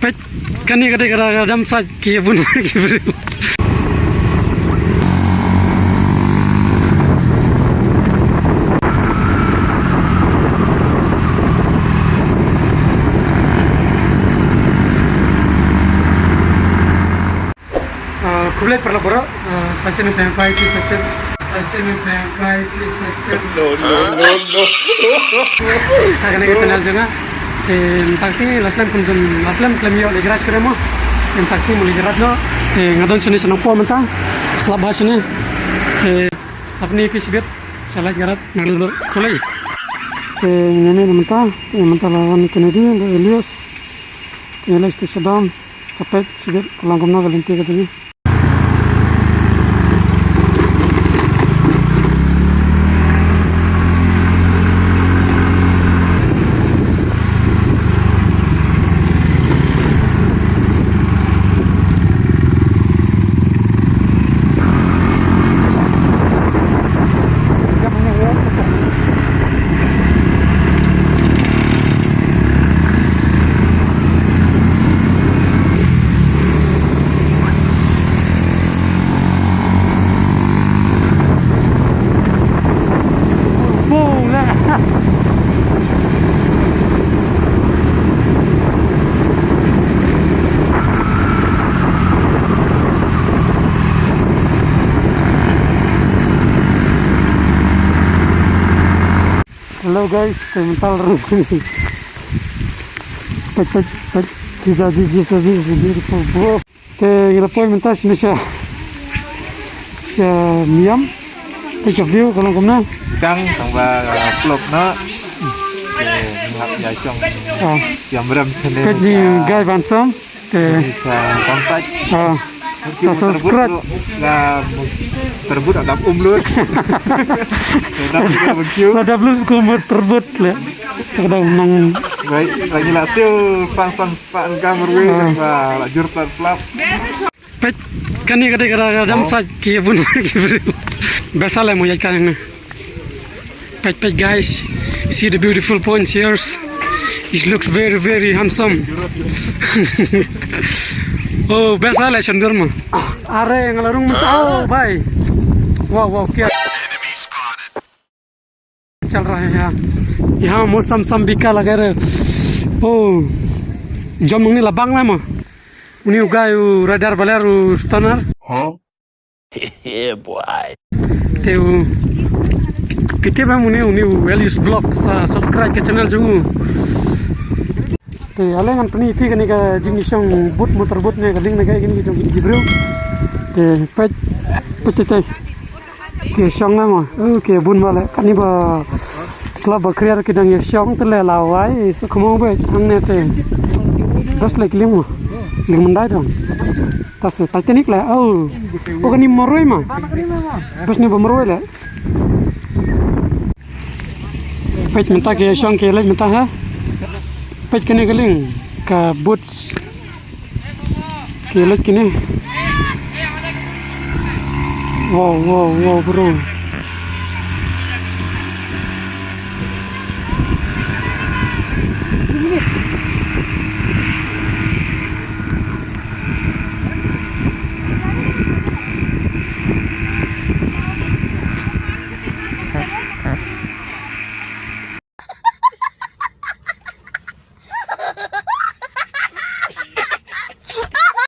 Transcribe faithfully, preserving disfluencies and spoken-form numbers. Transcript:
Peit, kane ka dei ka dam sait ki bun ki briew. Ah, khublei paralok baroh, ah, sa shisien pynpaw ïa phi sa shisien. Sa shisien pynpaw ïa phi sa shisien. No, no, no, no. Ha kane ka channel jong nga. Te mynta ka sngi la slem kum, la slem khlem ïoh leit ïaid shuh mo. Mynta ka sngi mut leit ïaid noh. Te nga don shane sha Nongpoh mynta. Slap bha shane. Te sa pyni ïa phi shibit. Sha leit ïaid nang leit khublei. Te ngin ïa mynta, te mynta la wan kane dei Elias. Te Elias te sha dam. Sa peit shibit ka long kumno ka lynti ka jong ngi. Hello guys, te mynta la rung sini. Peit, peit, peit. Jisa, jisa, jisa, jisa, beautiful, bro. Te ngi la poi mynta shane sha, sha Miam. Peit ka view ka long kumne. Dang tang ba, uh, vlog na. Te ngi hap ïa shong. Ah. Ïa mrem shane. Peit ni sha Guy Van Sam. Te sha Kamsait. Ah. Sa subscribe. La terbut ada umlut. Dah umlut. La dah umlut kumur terbut le. Kadang nang. Baik, lagi lah tu pang pang pang gambar weh. Ah. Wah, la jur plat plat. Peit, kane ka dei ka dam sait ki bun ki briew. Besa le mo ïa ka ne. Peit, peit, guys. See the beautiful points here. It looks very, very handsome. Oh, best ale shandur ma. Are nga la rung mynta. Oh, bye. Wow, wow, kya chal raha hai yahan? Yahan mausam sam bika laga raha hai. Oh. Jom ngi la bang la ma. Uni u guy u rider baler u stunner. Huh? Yeah, boy. Te u. Phi tip em uni, uni u Elias Vlog, sa subscribe ka channel jong u. Te ale ngan pyni phi kane ka jingïashong boot, motor boot ne ka ding ne ka kine ki jong ki briew. Te peit, peit te. Ki shong na ma. Oh, ki bun ba le. Kane ba slap ba kriar ki dang ïashong te le lawai. Sa khmong ba hangne te. Das le ki lieng ma. Lieng Mandai dong. Tas Titanic le. Oh. Oh, kani marwei ma. Bas ni ba marwei le. Peit mynta ki shong ki leit mynta ha. Peit kane ka lieng ka boots. Ki leit kine. Wow, wow, wow, bro.